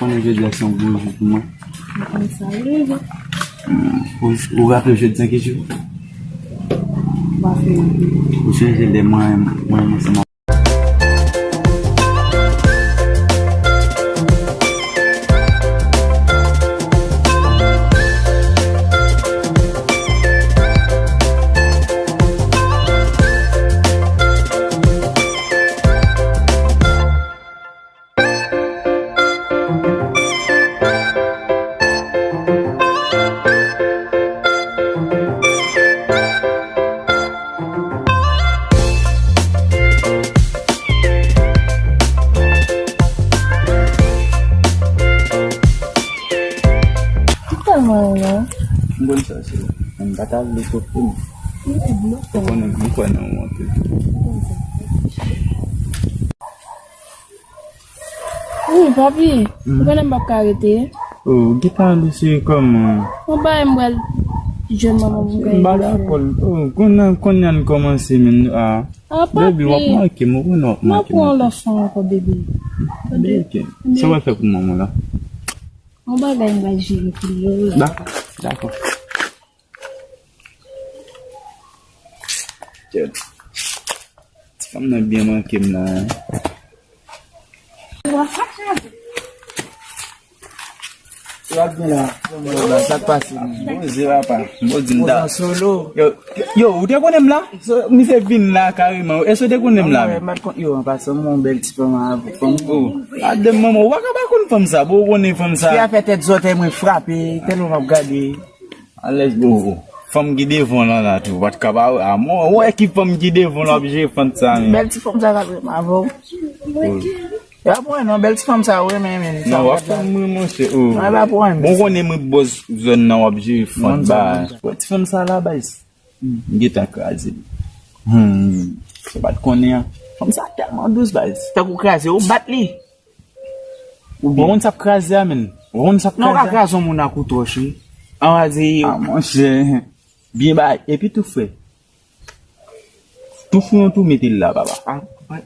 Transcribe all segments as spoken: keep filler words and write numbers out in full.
Mwen jodi a se yon gwo jou pou mwen. Mwen konn sa, wi. Hmm, ou, ou raple jodi a ki jou? Ou pa fè anpil. Ou sonje lè mwen, mwen, mwen, se mwen. Ki tèlman renmen w? M konn sa se. M pa ta vle kote m. Ou konnen, m kwè nan ou anpil. Wi, papi, ou konnen m p ap ka rete. Oh, gentan ale se kòman? Mwen pa m pral jwenn manman m. M pa dakò. Oh, kounye a, kounye a n kòmanse menm. Ah. Ah, baby, w ap manke m, ou konnen w ap manke m. Mwen pran lòt fanm ankò, baby. Tande? Ok. Sa w ap fè pou manman la? Yon bagay m pral jere pou li, wi. Dakò, dakò. Ti fanm nan byen manke m la, hein. Sa k gen la? Sa k pase menm? Poze papa. Bon, di m da. Solo. Yo, yo, ou te konnen m la? Misye vin la kareman. Èske ou te konnen m la menm? Yo, an pasan, m wè yon bèl ti fanm avèk fanm. Oh, gade manman, ou pa ka pa konn fanm sa, bon, ou konnen fanm sa. Se afè tèt zòtèy mwen frape, tèlman m ap gade. Alèz, bro. Fanm ki devan w lan la tou, pa t ka pa wè. A, mwen wè ki fanm ki devan w lan ap jere fanm sa, men. Bèl ti fanm sa k ap renmen avè w. Yo ap wè non, bèl ti fanm sa w renmen, men. Non, w ap fè m ri, monchè. Oh. Mwen pa pou anyen. Bon, konnen mwen bòs zòn nan, w ap jere fanm ba. Wè ti fanm sa la, baz. M gentan kraze li. Hmm. Sa pa t konnen an. Fanm sa tèlman dous, baz. Tankou kraze, ou bat li. Ou pa konn sa ap kraze a, menn. Ou pa konn sa ap kraze a. Non, ou ka kraze yon moun ak yon twòch, wi. An va di. Ah, monchè. Byen bay. Epi tou frè. Tou fouyon tou mete l la, papa. Ah, wè.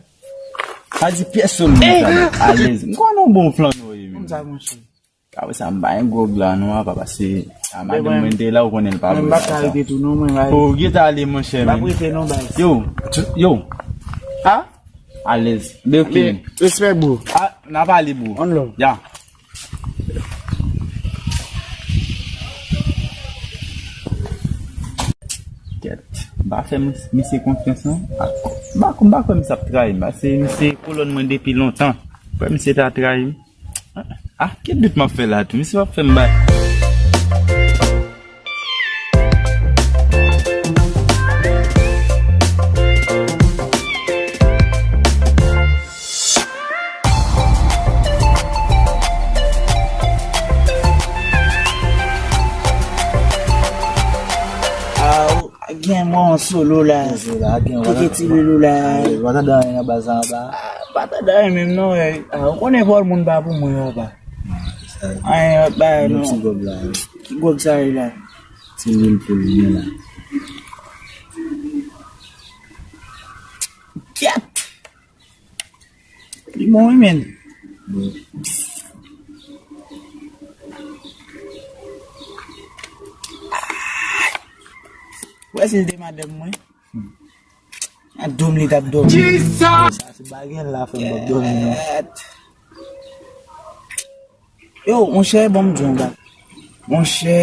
Pa di pyès sou moun sa, alèz. M konnen w bon flann ou ye, menn. Konn sa, monchè. Apre sa, m pa gen gwòg la, non, papa, se a madanm mwen te la, ou konnen l pa vle la, sa. Mwen pa ka rete tou, non, mwen va. Oh, gentan ale, monchè, menn. M pa prete, non, baz. Yo, yo. Ah? Alèz. Be, ok. Respè, bro. Ah, n a pale, bro. One love. Ya. Kèt. M pa fè mis-, misye konfyans, non. Ah, m pa, m pa kwè misye ap trayi m. Paske misye kolòn mwen depi lontan. Kwè misye ta trayi m. Ah, ki dout m ap fè la tou? Misye p ap fè m bay. Aw, gen mwen solo la. Solo la, gen. Kite ti loulou la. Ou pa tande anyen anba sa anba? Ah, pa tande anyen menm non, eh. Ah, ou konnen pawòl moun pa pou mwen, papa. Anyen, pa non. Ti gwòg la. Ki gwòg sa ye la? Ti lwil pou li, men la. Kèt! Li bon, wi, men. Bon. Wè si l te madanm mwen. A dòmi li t ap dòmi. Sa se pa gen la fanm p ap dòmi non. Yo, monchè, bon, m di yon bagay. Monchè,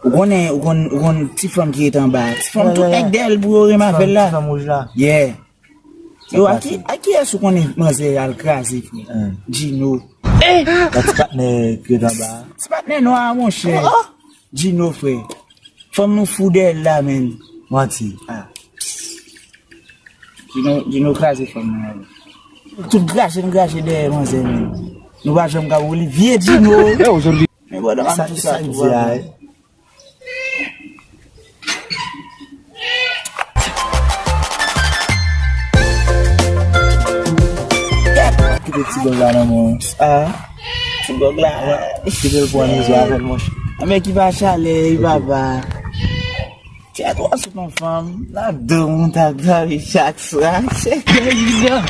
ou konnen, ou konn, ou konn ti fanm ki ret anba a. Ti fanm tout nèg dèyè l pou yo renmen avè l la. Ti fanm wouj la. Yeah. Yo, a ki, a kiyès ou konnen manzè al kraze, frè? Djino. Nan ti patnè ki ret anba a. Ti patnè nwa a, monchè. Djino, frè. Fanm nou fou dèyè l la, menn. Manti. Ah. Djino, Djino kraze fanm nan. Tout graje n graje dèyè manzè, menn. Nou pa janm ka mouri. Vye Djino. Men bòdò sa, sa k di a, eh. Kite ti gwòg la nan men w. Ah. Ti gwòg la. Kite l pran mize avè l, monchè. Anben ki pa chalè, wi, papa. Tèt w ap sot yon fanm, ladan w t ap dòmi chak swa. Se evidan.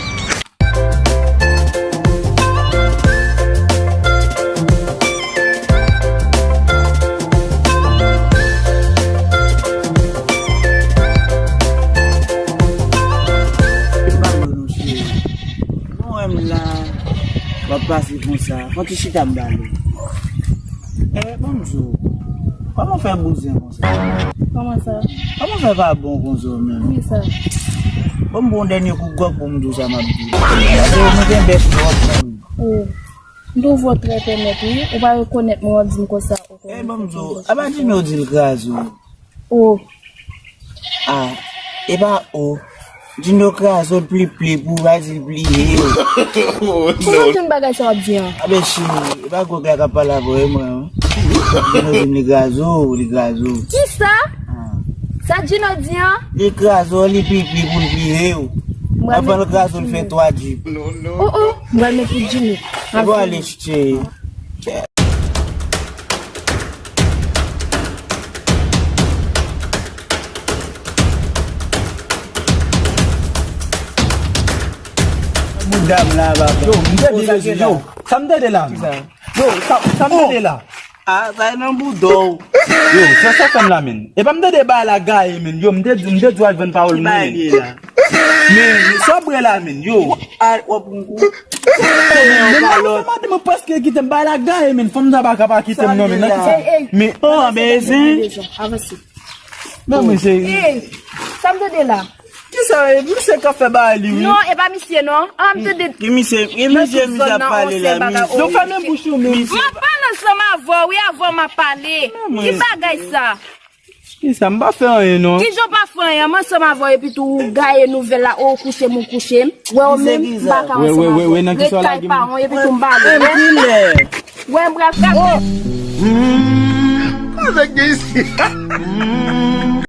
Konsa, fò ti chita m pale. Eh, ban m di w, kòman w fè bouzen konsa? Kòman sa? Kòman w fè pa bon konsa w menm? Kisa? Bon, m pran yon dènye kou gwòg pou m di w sa m ap di w. Paske nou gen bèf twòp menm. Oh, m twouve w trè tènèt, wi. Ou pa rekonèt mwen, w ap di m konsa. Eh, ban m di w, apa Djino di l kraze w? Oh. Ah, e pa o. Djino kraze w, l pli pli pou w pa di l pli he w. Kòman w jwenn bagay sa w ap di an? Abe cheri, e pa gwòg la k ap pale avè w, e mwen, wi. Djino di m li kraze w, li kraze w. Kisa? Ah. Sa Djino di an? Li kraze w, li pli pli pou l pli he w. Anvan l kraze w, l fè twa djip. Oh, oh, m pral met pou Djino. E bon, ale, cheri. Bouda m la, papa. Yo, m tande, yo, sa m tande la. Yo, sa, sa m tande la. Ah, sa e nan bouda w. Yo, sa, sa fè m la, men. E pa m tande bagay la gaye, men. Yo, m te di, m te di w al vann pawòl mwen, men. Men, men, sa w ap wè la, men, yo. Al, w ap pran kou. Men, men, men, men, mwen prèske kite m bagay la gaye, men. Fanm sa pa ka pa kite m, non, men. Nan ki sa? Men, oh, men, zen. Avanse. Men, men, se. Ey, sa m tande la? Kisa, e misye k ap fè bagay li, wi. Non, e pa misye, non. Ah, m tande. Ki misye, ki misye, misye ap pale la, misye. Yo fèmen bouch ou, men. M ap pale ansanm avè w, wi, avè w m ap pale. Ki bagay sa? Kisa, m pa fè anyen, non. Kijan w pa fè anyen? M ansanm avè w, epi tou ou gaye nouvèl la, ou kouche m, ou kouche m. Wè, ou menm, m pa ka ansanm avè w. Ret kay paran w, epi tou m pale. Wè, m pral frape. Avèk gen isi.